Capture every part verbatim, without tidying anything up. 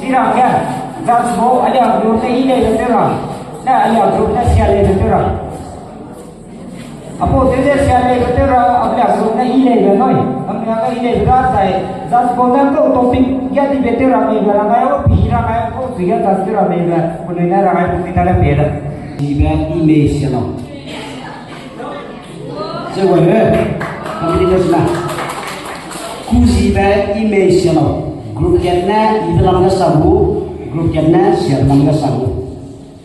Chirangge, judge bau alia group ne i lei be tew ra, ne alia group ne sia lei be tew ra. Apau tew ze sia lei be tew ra, alia group ne i lei be nui. Amia ga i lei be da zai, judge bau ne kau topic ya di be tew ra mei be, rangai o pi rangai kau zui ya judge tew ra mei be, penui ne rangai pu mi ta le pe da. Ibe i mei sia lau. Ze wa le, kami di le sina. Kuzibe i mei sia lau. Group kat ne ibe lam ga sa gu, group kat ne sia lam ga sa gu.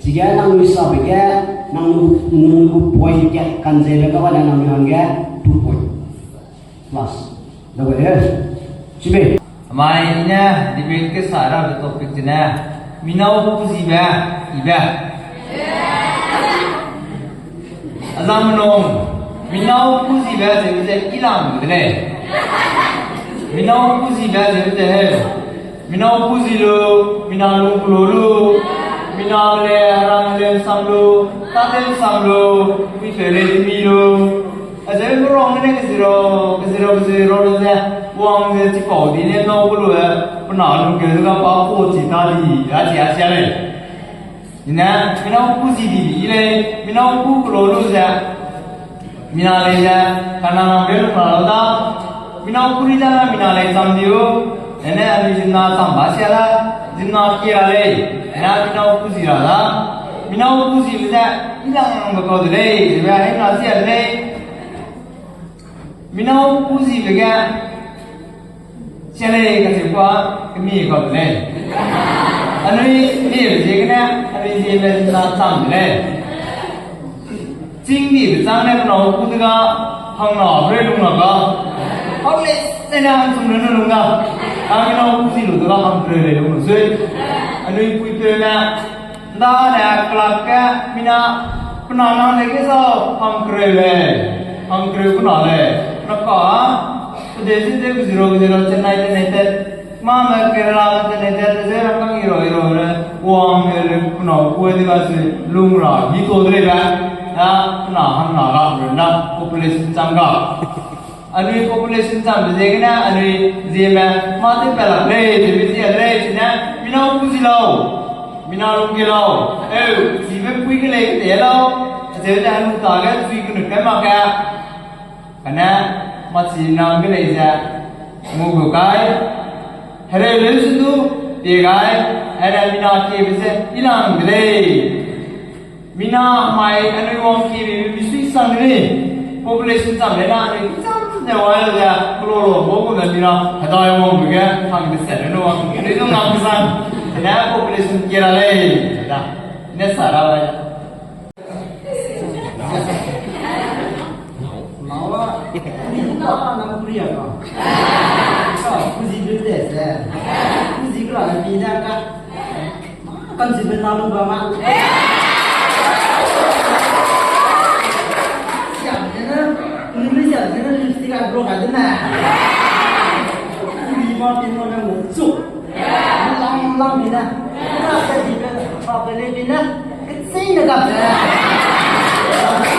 Chige nangnui sabe ge, nangnui, nangnui gu point kat kanzebe ga ba ne nangnui hangge two point. Plus. Dabe, eh, chibe. Amai i ne debate ke sa rabe topic zene, minau kuzibe, ibe. Azang menung, minau kuzibe ze ze ilang de lei. Minau kuzibe ze ze he. Minau kuzi lu, mina lung kulo lu, mina le, rang le sam lu, ta le sam lu, kui pe le mi lu. Azeu merang ne keziro, keziro, keziro lu ze, wang ze chipau di ne nau kulu e, pena lungkeu ze ga pa ku chi ta di, a chi a sia lei. Ine, minau kuzi di di lei, minau ku kulo lu ze, mina lei ze, kana nang be lu pra lau da, minau kuri da na mina lei cham di u, ene anui zimna cham ba sia la, zimna kia lei, ene minau kuzi ra da, minau kuzi lu ze, ilang be kau de lei, zibe, hena sia de lei. Minau kuzibe ge, sia lei kacheu kua, kemi kau de lei. Anui mi ziegene, anui ziebe na cham de lei. Ching dibe chang ne penau ku de ga, hangna rei lung la ga. Hau lei, zene hang chum rei lung ga. Hang minau kuzi lu de ga hang rei lei lung lu sui. Anui pui peu ne, nda ne kelak ge, mina, pena nang lei ge zau, hang kereu lei, hang kereu pena lei, na ka, pe de zi de keziro keziro Chennai te nei te, ma me Kerala me te nei te, te ze rang kang iro iro le, wang le le pena kua de ga si lung ra, hi to de lei be, na, pena hangna ga, na, population chang ga. Anui population cham ziegene, anui zieme, ma tew pe lak lei, zieme zie lei, zine, minau kuzi lau, mina lungkeu lau, eu, zibe pui ke lei, te lau, zeu ne, anui ta ge, zui kenut kai mak ge, kane, machi nam ke lei ze, ngu gu kai, hereu leu su du, pie gai, ere mina kiebe ze, ilang de lei. Mina mai anui wang ki mi, mi sui sang ni. Population cham le na anui cham ne wa le, klolo bo ko na mina, hedai wang bu ge, hang de se ne wang, anui dong nam sang. Ne population kira lei, da. Ne sara wa. Mawa, ni na na kuria ka. Ka, kuzi bete se. Kuzi kra na pi da ka. Kan zi bena lu ba ma. Siam de ne, ni lu siam de ne lipstick a bro ka de na. Ni ma pin mo ne mo chu. Lang lang ni na. Na ka zi be pa be le ni na. Ke sei ne ka de.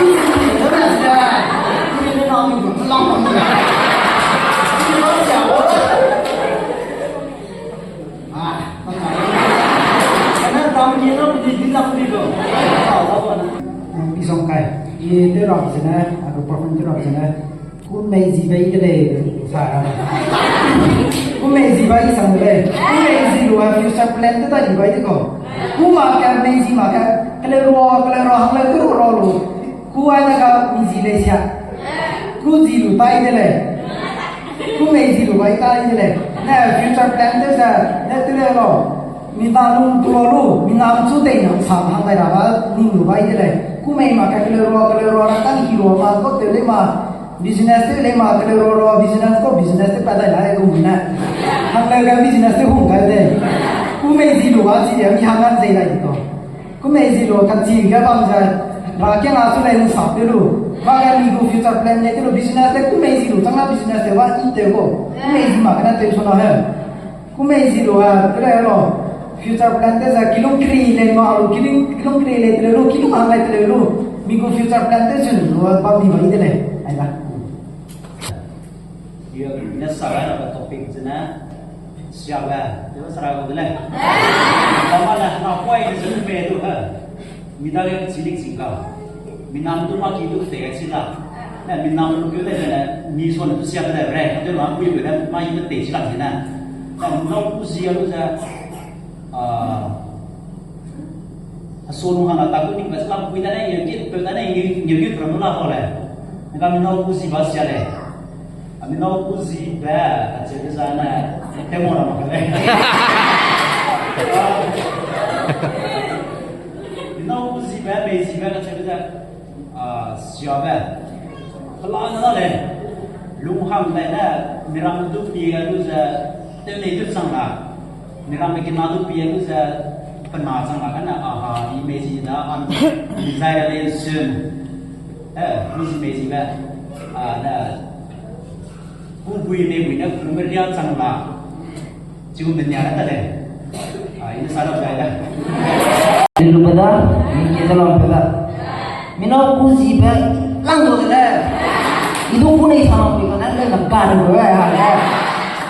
Ni na de. Ni na ni lang lang. Ni ma siam. Isong kai, i tew rap zene, aku perform tew rap zene, ku mei zi bai de lei, sa. Ku mei zi bai isang de lei, ku mei zi lu a future plan te ta di bai de ko. Ku ma ka mei zi ma ka, kele ro, kele ro, hang le ku ro lu. Ku ai na ka mi zi lei sia. Ku zi lu tai de lei. Ku mei zi lu bai tai de lei. Ne future plan tew ze, ne tew le lo. Mi ta lung ku lo lu, mi na chu tei na sa hang dai ra ba, ni lu bai de lei. Ku mei ma ka kele ro, kele ro, ra kan ki ro ma, ko tew le ma. Business tew le ma, kele ro ro, business ko, business tew pa dai na e ku ne. Hang le ka business tew hung kai de. Ku mei zi lu ba zi de, mi hang an zei dai di ko. Ku mei zi lu, ka zi ge bam ze, ra ke na chu lei ni sa tew lu. Ba ge mi gu future plan le tew lu, business le ku mei zi lu, chang na business le ba i tew ko. Ku mei zi ma ka na tew so na he. Ku mei zi lu, eh, tew le lo. Future plan te ze, kilung kri le ma lu, kilung, kilung kri le tew le lu, kilung hang le tew le lu. Mi gu future plan te zun lu, ba mi ba i de lei. Ai ba. Yo, ne sa ra na topic zene. Siabe, teu sara gu de lei. Dama ne, na kuai de zun pe du he. Mi dage kechi lik ching ka. Mi nam du ma ki du te ga chi la. Ne, mi nam lu ke de ne, mi so ne du siabe de re. Teu ma kui be de, ma yi de te chi la chi ne. Na, mi nau ku zi a lu ze, a, a so lu hang a ta ku ning ba chi la kui da ne, nge ki, peu da ne, nge, nge ki pro la ho le. Nga mi nau ku zi ba sia le. A mi nau ku zi be, a che de za ne, te mo ra ma ka le. Mi nau ku zi be, mei zi be, ka che de za, a, sia be. Kela na le, lung hang le ne, mi ram du pi ga du ze, te nei du chang la. Mi ram kina du pi ga du ze, pe na chang la ka ne, a ha, i mei zi da, a, mi zai ga le sun. Eh, mi zi mei zi be, a, ne, Ku bui mei bui ne ku me ria chang la. Chigu me nia ta le. A, i sa la bai da. Di lu pe da, mi ke da la pe da. Mi nau ku zi be lang lu de le. I du ku nei sa ma bui ka na le na ka de lu e ha le.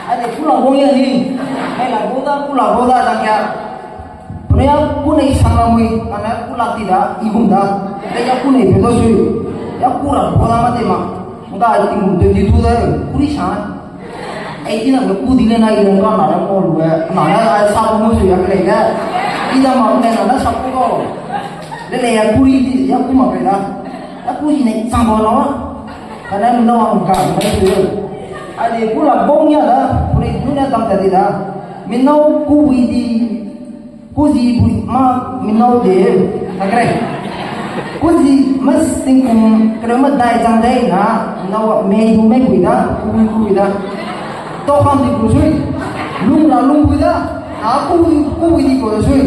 A de ku la bo ya ni. Ai la bo da, ku la bo da da ya. Pune ya ku nei sang la mui, kane ku lak ti da, i gum da. Te ya ku nei pe da sui. Ya ku ra bo da ma te ma. Nga ai ting gum twenty two da, ku ri sang. Ai ti na ku di le na i le nga na da mo lu e. Na na ai sa mo sui ya ke le da. I da ma ne na na sa ku ko. Le le ya ku ri di, ya ku ma pe da. Ya ku ri nei sang bo na. Kane mi nau ang ka ma sui. A de ku la bong ya da, pune du ne dam ta di da. Mi nau ku wi di. Ku zi bui ma mi nau de, a kere. Ku zi ma sting kum kere ma dai zang dai na, mi nau mei du mei bui da, ku bui ku bui da. To kam di ku sui, lung la lung bui da, a ku bui ku bui di ku sui.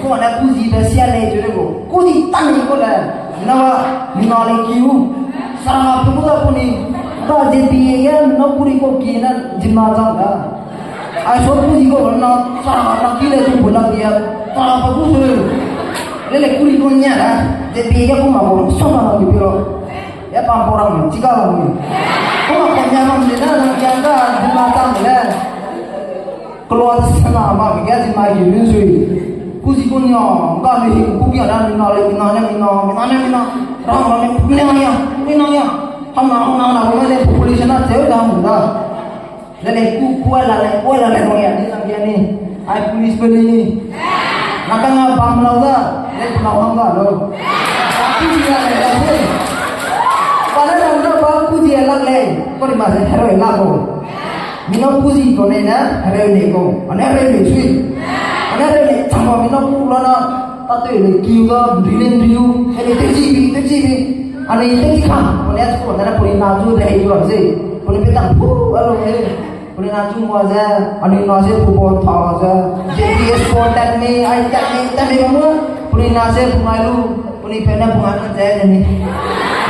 Ko na ku zi da sia le ju le ko. Ku zi tan ni ko le, mi nau mi nau le kiu. Sa ma tu ku da ku ni, ba je bi ye mi nau ku ri ko ki na ji ma zang da. Ai so ku zi ko na, sa na ki le tu bu la dia, sa pa ku su. Le le ku ri ko nia da, de bi ya ku ma ko, so ma ko bi lo. Ya pa po ra mi, chi ka lo mi. Ko ma ko nia ma mi na, na kia ka, di ma ta mi le. Ko lo sa na ma, mi kia di ma yi mi sui. Ku zi ko nia, ka mi hi, ku kia da, mi na le, mi na le, mi na, mi na le, mi na. Ra ma le, mi na ya, mi na ya. Ham na, ham na, na, ko le population na, zeu da, ham da. Le le ku, ku la le, ku la le, ko ya ni sang ya ni. Ai police pe ni ni. Na ka na bam lau da, le na hang da lo. Ku zi la le la se. Ba le na na ba ku zi la le. Ko ri ma se hero la ko. Mi na ku zi ko ne na, hero ne ko. Ane hero ne sui. Ane hero ne chang ba mi na ku la na. Ta te le ki la, ri le ri u. Ele te zi bi, te zi bi. Ane te zi ka. Ko ne ko na ko na zu de he ju la se. Ko ne pe ta pu a lo ne. Puni na chu ngua ze, anui na ze football tha ze, J P S four tat ni, ai tat ni, tat ni ba mu. Puni na ze pungai lu, puni pe na pungai na ze ni.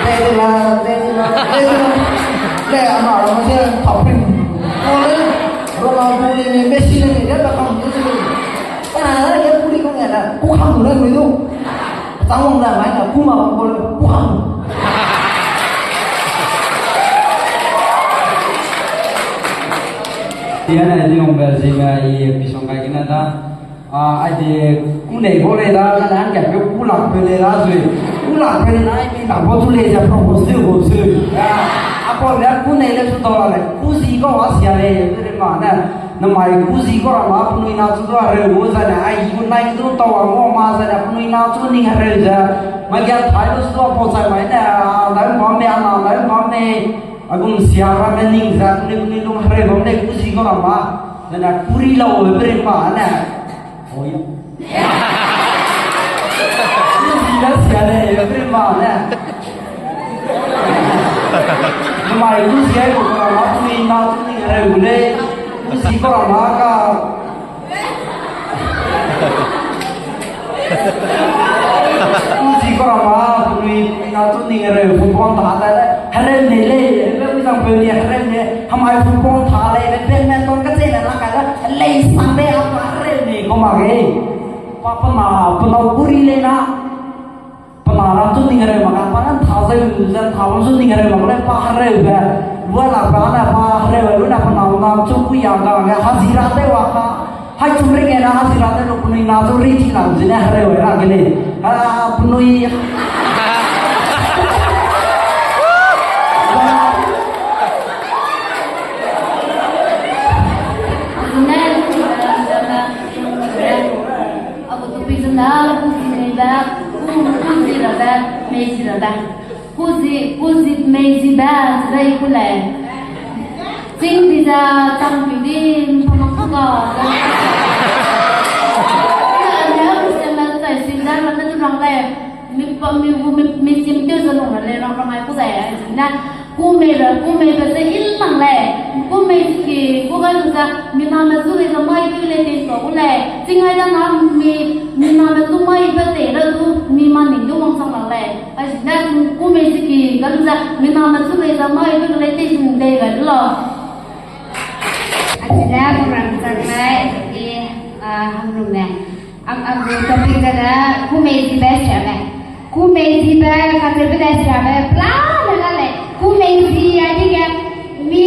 Ze ze la, ze ze la, ze ze la. Le ama ro ze tha pin. Ko le, Ronaldo le ni, Messi le ni, le ba kam ze ze. Ka na le puni ko ne la, ku kam le ni lu. Tang wang la mai na ku ma wang ko le ku hang. Tia na di wang ba zi ma i episode kai kina da. A, ai de ku nei bo le da, na na ka pe ku lak pe le da zui. Ku lak pe le na i mi ta bo tu le ja propose de bo zui. A ko le ku nei le su to la le. Ku zi ko wa sia le, de ma na. Namai ku zi ko ra ma penui na chu du hereu gu zai ne, ai gu nai du tau a ngau ma zai ne, penui na chu ning hereu ze. Ma gia thai lu su du a pau zai mai ne, a nai bam me, a na nai bam me. A gum sia ra me ning ze, penui penui lung hereu bam ne ku zi ko ra ma. Zai ne ku ri lau be ri ma ne. O ya. Ku zi la sia ne, be ri ma ne. Namai ku zi ai ko ra ma, penui na chu ning hereu gu lei. Ku zi ko ra ma ka. Ku zi ko ra ma, penui na chu ning hereu, football ta ta le. Hereu ne lei, be ku zang pe ni hereu ne. Hamai football ta lei, be badminton ka che ne la ka le. Lei sang lei a pa hereu ne ko ma ge. Pa pa na, pa na ku ri lei na. Pe na ra chu ning hereu mak ka, pa na tha zai lu ze tha bam chu ning hereu mak le pa hereu be. Wala pa na pa hereu lu na pa na na chu ku ya ga ga hazira te wa ka. Hai chum ring na hazira te lu penui na chu ri chi la zine hereu ra ke le. Ah, penui. Zine, a gu topic zene, ku zi mei be, ku, ku zi ra be, mei zi ra be. Ku zi, ku zi mei zi be, zi be i ku lei. Ching di ze, chang pi di, mpama ku ga, ze. Ane, ane, ku se me, zai si ze, rane du rang lei. Mi pa, mi gu, mi, mi sim teu ze lung ra lei, rang rang ai ku zai, zine. Ku mei ra, ku mei be ze i lang lei. Ku mei zi ki, ku ga lu ze, mi name zu lei ze mai du lei te to ku lei. Ching ai da na mi, mi name zu mai be te ra du, mi ma ning du wang sang lang lei. Ai zine, ku mei zi ki, ga lu ze, mi name zu lei ze mai du lei te zi ning dei ga du lo. Achile program chang lai, i, ah, hamrum ne. Am, am gu topic zene, ku mei zi be sia be. Ku mei zi be, kacheube ne sia be, pla ne la lei. Ku mei zi ai di ge, mi,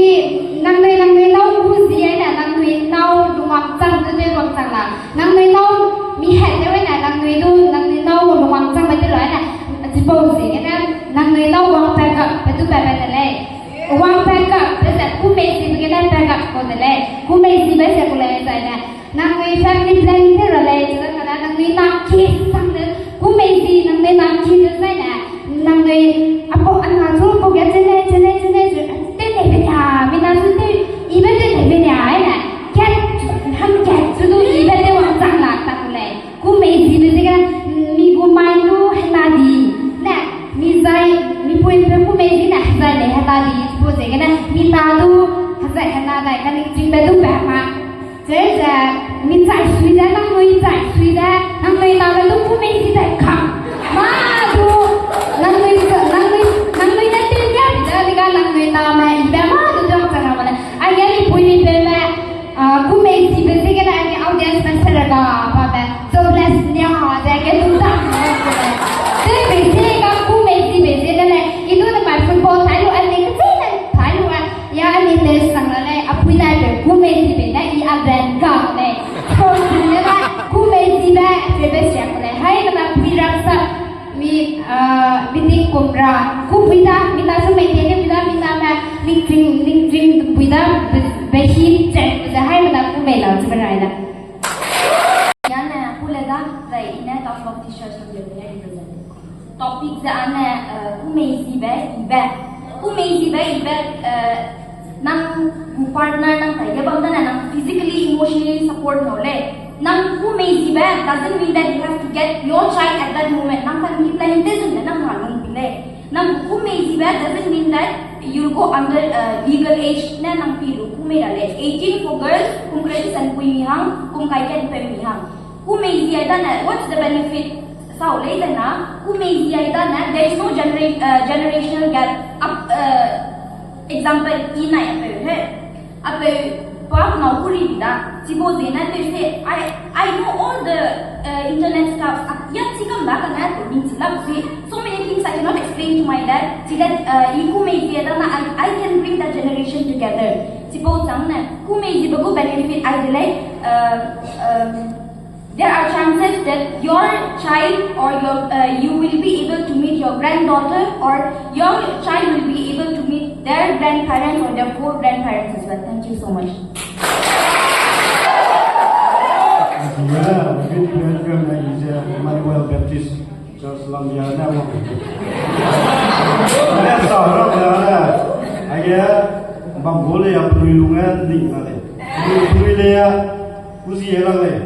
nangnui, nangnui nâu ku zi ai ne, nangnui nâu lungwang chang, du de wang chang la. Nangnui nâu, mi het de wei ne, nangnui du, nangnui nâu lungwang chang be de lo ai ne. Chipau zi gene, nangnui nâu wang pe ga, pe du pe pe de lei. Wang pe ga, pe ze, ku mei zi be gene pe ga, ko de lei. Ku mei zi be ze ku lei zai ne. Nangnui family planning tew ra lei, chidakane nangnui na ki sang de, ku mei zi nangnui na ki de zai ne, nangnui apau ana zu apau ge chene, chene, chene zu, tew tei be nia, mi na zu tew, i be tew tei be nia, ai ne, kat, ham kat zu du i be tew wang chang la tak lei. Ku mei zi be ziegene, mi gu mai lu hena di, ne, mi zai, mi pui pe ku mei zi ne, zai lei hena di, chipau ziegene, mi na du, zai hena dai, kaning ching be du be ma. Ze ze, mi chai sui de, nangnui chai sui de, nangnui name du ku mei zi dai ka. Ma du, nangnui, nangnui, nangnui ne tin ge, ze di ga nangnui name, i be ma du du chang na ma ne. Aige mi pui mi pe me, ah, ku mei zi be ziegene, aige audience me sere ga, ba me. So bless nia, ze ge du da. Ze be zi ga ku mei zi be ziegene, i du ne mai football tai lu, ai ne ke zi ne tai lu, ai. Ya, ani test sang la lei, apui dai pe, ku mei zi be ne, i a brand ga lei. So, ne ba, ku mei zi be, pe be siak lei. Hai, na ba pui rak sa, mi, ah, meeting kum ra. Ku pui da, mi na su mei te ne, pui da, mi na ma, ning jing, ning jing, pui da, be, be hi, che, ze hai, na ku mei la, zi be rai la. Ya ne, ku le da, zai i ne, Town Baptist Church of Yeovil ne represent. Topic ze ane, eh, ku mei zi be i be. Ku mei zi be i be, eh, nang gu partner nang tai ge bam dane nang physically, emotionally support ngau lei. Nang ku mei zi be doesn't mean that you have to get your child at that moment. Nang family planning te zun de nang na nung pi lei. Nang ku mei zi be doesn't mean that you'll go under, uh, legal age ne nang pi lu ku mei ra lei. Eighteen for girls, kum kereu ze kum pui mi hang, kum kai kat peu mi hang. Ku mei zi ai dane, what's the benefit? Sau lei dana, ku mei zi ai dane, there is no genera-, uh, generational gap. Ap-, uh, example, i nai apeu he. Apeu pa nau ku ri da. Chipau ziegene te se, I, I know all the, uh, internet stuff. Ap-, ya chi kam da kane, ning chi lak si. So many things I cannot explain to my dad. Chi dad, uh, i ku mei zi ai dana, I, I can bring that generation together. Chipau chang ne, ku mei zi be gu benefit ai de lei, uh, um, There are chances that your child or your, uh, you will be able to meet your granddaughter or your child will be able to meet their grandparents or their four grandparents as well. Thank you so much. Emmanuel Baptist Church Lamia ne wang. Ne sa ra ne. Aige bam bo le ya pui lung e ning na le. Pui le ya Kuzi e la lei.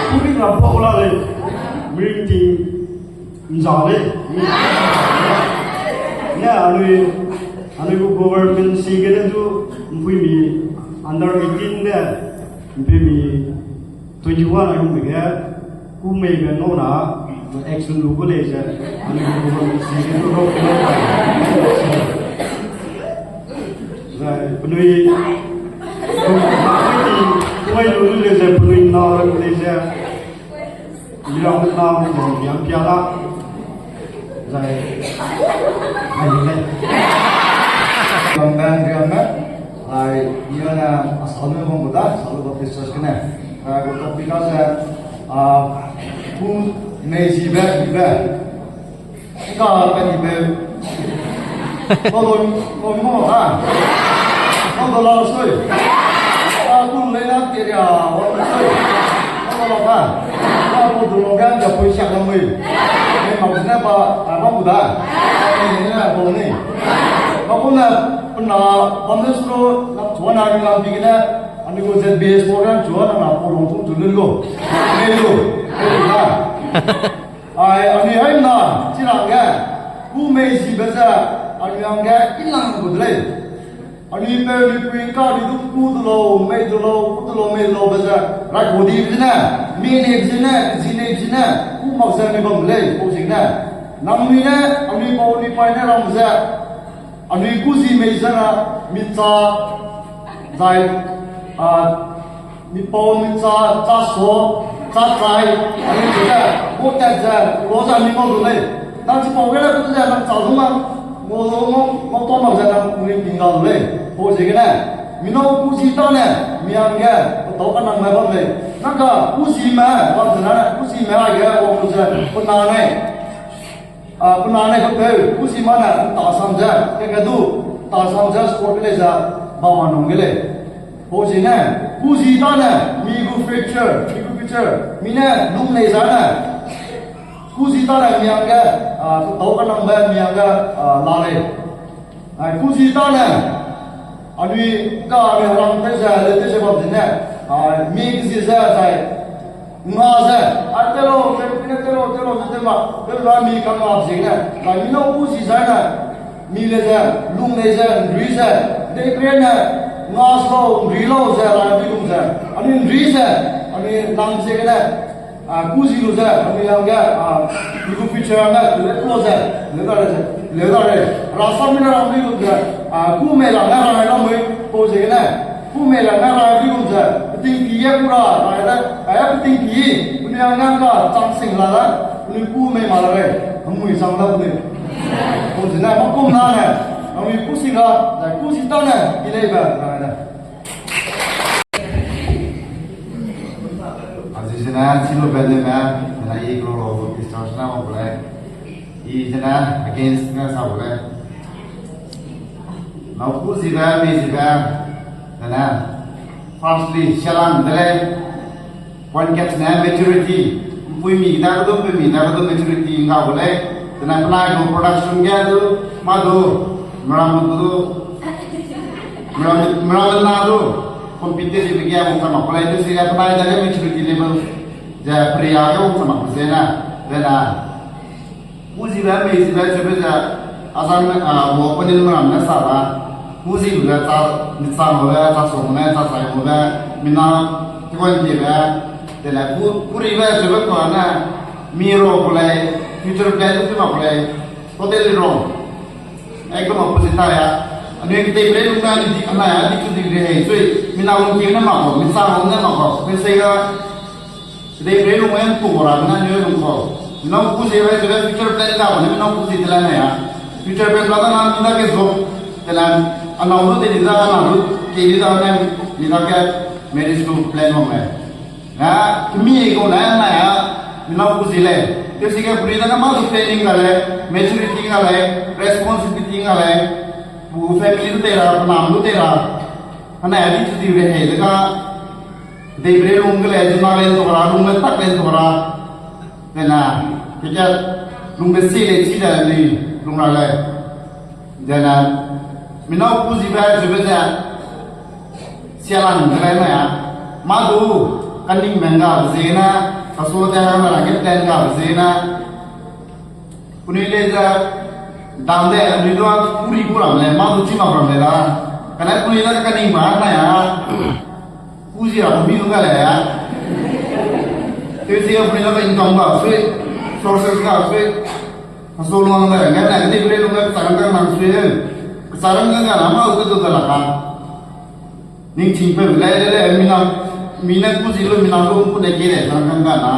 Kuri na pau la lei. Miring ting nza lei. Ne anui, anui gu government si gene du mpui mi under eighteen ne, mpui mi twenty-one ai hung ge, ku mei be ngau na, action lu gu lei ze, anui gu government si gene du rau ke la. Zai penui, penui, kuai lu lu lei ze, penui na lu lei ze, mirang na lu ze, yang pia la. Zai, ai lu lei. Riam ben, riam ben. Ai, i ne, a, Salu bam gu da, Salu Baptist Church gene. Ai, gu topic a ze, a, gu mei zibe, ibe. Ka pe ibe. Ko lo, ko mo ha. Ko lo la soi. A, gu le na te ria, wa soi. Ko lo la ha. Ka ko du lo ga, ja pui sia la mui. Ai, ma ne ba, a, ba gu da. Ai, ne na ko ni. Ba gu na, Pe na bam ne suro, na chua na ring lam pi gene, anui gu Z B S program chua na na po rong tung chu lun gu. Nei lu, nei lu na. Ai, anui hai na, chi lang ge, gu mei zibe ze, anui hangge i lang gu de lei. Anui peu anui pui ka anui du ku du lau, mei du lau, ku du lau, mei du lau be ze, rai ku di be zene, mi nei be zene, zi nei be zene, ku mak ze anui bam de lei, pau zing ne. Nangnui ne, anui pau anui pai ne ram ze, anui ku zi mei zena, mi cha, zai, a, mi pau mi cha, cha so, cha chai, anui ze, bo tat ze, lo ze anui ngau lu lei. Nang chi pau ge le, ku ze nang cha lu ma, ngau lu, ngau, ngau tau mak ze nang anui ping ga lu lei. Pau ziegene, mi nau ku zi ta ne, mi hangge, pe tau kanang me bam lei. Nang ga, ku zi me, bam ze na, ku zi me aige, wang lu ze, pe na nei. A, pe na nei pe peu, ku zi ma ne, ta sam ze, ke ke du, ta sam ze, sport ke lei ze, ba ma nung ge lei. Pau ziegene, ku zi ta ne, mi gu future, mi gu future, mi ne, lung lei za ne. Ku zi ta ne, mi hangge, a, pe tau kanang be, mi hangge, a, la lei. Ai, ku zi ta ne, anui ka anui rang te ze, le te ze bam zene, ai, mi ke zi ze, zai, nga ze, ai, te lo, te, te, te lo, te lo, te, te ma, te lo, mi ka nga zene, ai, mi nau ku zi zai ne, mi le ze, lung lei ze, nri ze, de kre ne, nga slo, nri lo ze, ai, mi lung ze, anui nri ze, anui lang ze gene, a, ku zi lu ze, anui hangge, a, mi gu future hangge, le ku ze, le da le ze, le da le, ra sa mi ne ra mi lu ze, a, ku mei ra ne ra ne la mui, pau ziegene, ku mei ra ne ra mi lu ze, peting pi ye ku ra, ra ne, a, peting pi, anui hangge ka chang sing la da, anui ku mei ma la re, a mui chang da anui. Pau ziegene, ma kum na ne, anui ku sing la, zai ku zi ta ne, i lei be, ra ne. Azi zene, chi lu ben de me, zene i klo lo, discharge na wang gu lei. I zene, against ne sa gu lei. Nau ku zibe, mei zibe, zene, firstly, sialang de lei. Point catch ne maturity. Mpui mi da du, mpui mi da du maturity nga gu lei. Zene penai gu production ge du, ma du, meram du, meram, meram na du, competitive ge wang sa mak gu lei. Desi ge penai da ge maturity level ze peria ge wang sa mak gu zene, zene. Ku zibe, mei zibe, chebe ze, azang, a, mo penin meram ne sa da. Ku zibe ze, cha, mi cha mo be, cha so mo ne, cha sai mo be, mi na, ti wan ti be, de le, ku, ku ri be, chebe kua ne, mi ro ku lei, future plan tu ma ku lei, totally wrong. Ekdom opposite ta ya. Anui kedei bre lung na, anui di, anai a, di chu di bre hei, sui, mi na lung ti ne ma ko, mi cha mo ne ma ko, mi se ga, Kedei bre lung en tu ra na ne lung ko. Mi nau ku zi rai, zi rai future plan ga ne mi nau ku zi de la ne ya. Future plan la na mi na ke zo. De la a nau lu de ni da na lu ke ni da ne mi na ke marriage lu plan wang le. Na mi ko na na ya mi nau ku zi le. Ke si ke puri da na ma lu planning ga le, maturity ga le, responsibility ga le. Bu family lu de ra, nam lu de ra. Ana ya di chu di re he de ka. Dei bre lung ge lei, zuna lei, zora lung lei, tak lei, zora. Zena, keke lung be si lei, si da lei, lung ra lei. Zena, mi nau ku zi ba, zi be ze, sia lang ge lei na ya. Ma du, kaning meng ga be zena, kaso te hang ra ge plan ga be zena. Penui lei ze, dam de, penui du a kuri gu ram lei, ma du chi mak ram lei da. Kane penui da kaning ba na ya. Ku zi ra mi du ga lei ya. Te zi a penui da income ga sui, sources ga sui. Kaso luang da, ngai na, ngai de bre lu ngai kecharang kang nang sui. Kecharang kang ga na ma du du da la ka. Ning ching pe le le le, mi na, mi na ku zi lu, mi na lu ku ne ke le, kang kang ga na.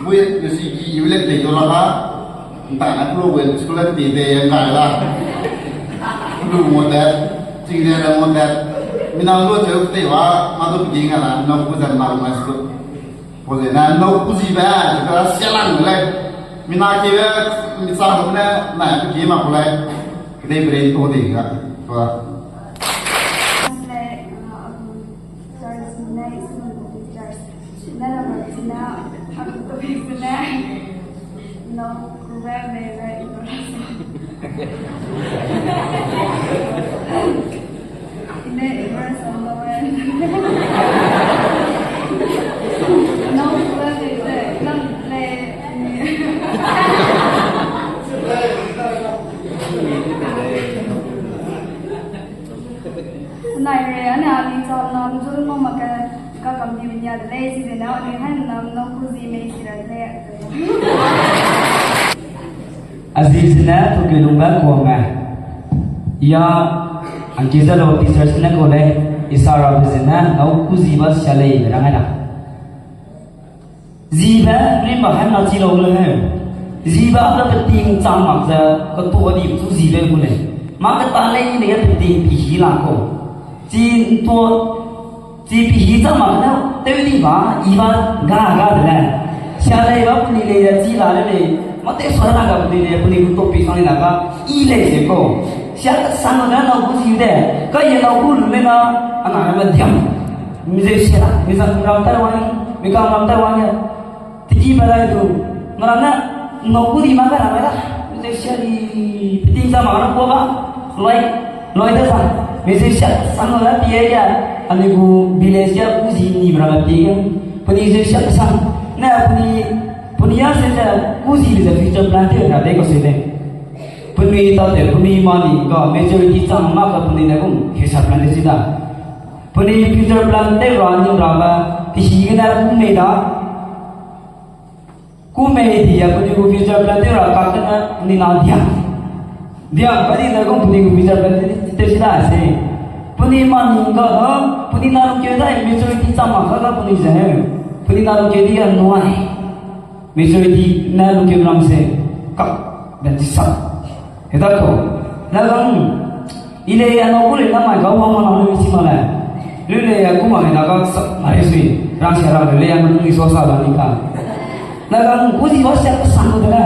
Bui, si ki, i le te do la ka. Nta na ku lu wen, school le te de, ngai la. Lu mo de, ching de mo de. Mina lu cheu te wa, ma du peging a la, nâu ku zan ma ma su. Po ze na, nâu ku zi ba, ze ka sia lang lei. Mina ke be, mi sa ho ne, na ke ma ko lei. Kedei brain to de ga. Wa. Nai re, ane a ni cham na, mzul mo ma ke, ka kam di nia de lei, si de na, ani hai na, nâu ku zi mei si ra de lei. A zi zene, tu ke lung ba kuang me. Ya, ang ke ze lo teacher sene ko lei, isa ra be zene, nâu ku zi ba sia lei, be rang ai da. Zibe, rimba hang na chi lau le he. Zibe a peting chang mak ze, ketua di chu zibe gu lei. Ma keta lei ne peting pi hi la ko. Chi ntua, chi pi hi chang mak ne, tew di ba, i ba, ga, ga de le. Sia lei ba, puni lei de, chi la le lei. Ma tew sa na ga puni lei, puni gu topic sang lei la ga, i lei ze ko. Sia sang ne, nâu ku zi de. Ka ye nâu ku lu le na, ana ma diam. Mi ze sia, mi zang ram tai wang, mi kam ram tai wang ya. Tiki ba lai du, maram ne, nâu ku di ma ka ram da. Mi ze sia di, peting za ma na ko ba. Loi, loi da za. Mi ze sia, sang la pi ya. Ani gu village ya ku zi ni bra pi ya. Puni ze sia sang. Na puni, puni ya se ze, ku zi ze future plan te ra de ko se de. Puni ta te, puni ma ni ga majority chang ma ka puni ne kum, future plan te si da. Puni future plan te ra ni ra ba, ti hi gene ku mei da. Ku mei di ya, puni gu future plan te ra ka kena, puni na dia. Dia, ba di na gu puni gu future plan te, te si da se. Puni ma ni ga ha, puni na lu ke da, majority chang ma ka ka puni ze he. Puni na lu ke di ya nuai. Majority na lu ke ram se. Ka, dan ti sa. Heda ko, na gang, i lei ya nâu ku lei na mai ga wang ma na lu si ma le. Lu lei ya ku ma lei na ga sa, ma lei sui, rang sia rang lei ya ma lu so sa la ni ka. Na gang, ku zi ba sia ka sang ko de le.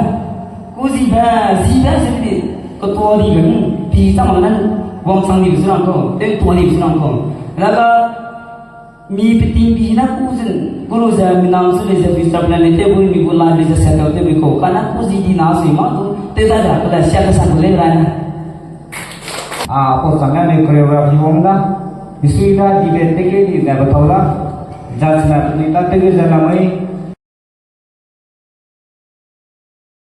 Ku zi ba, zi ba zi di, ko to di be mu, pi sa ma na, wang sang di be su rang ko, te to di be su rang ko. Na ga, mi peting pi na ku zin, ku lu ze mi nang su le ze future plan le te bu mi gu la le ze settle te bu ko. Ka na ku zi di na si ma du, te da da, ka da sia ka sa ku le ra na. A, ko sa na mi choreography wang da. Mi sui da di be te ke di ne ba tau da. Judge na ni da te ke ze na mai.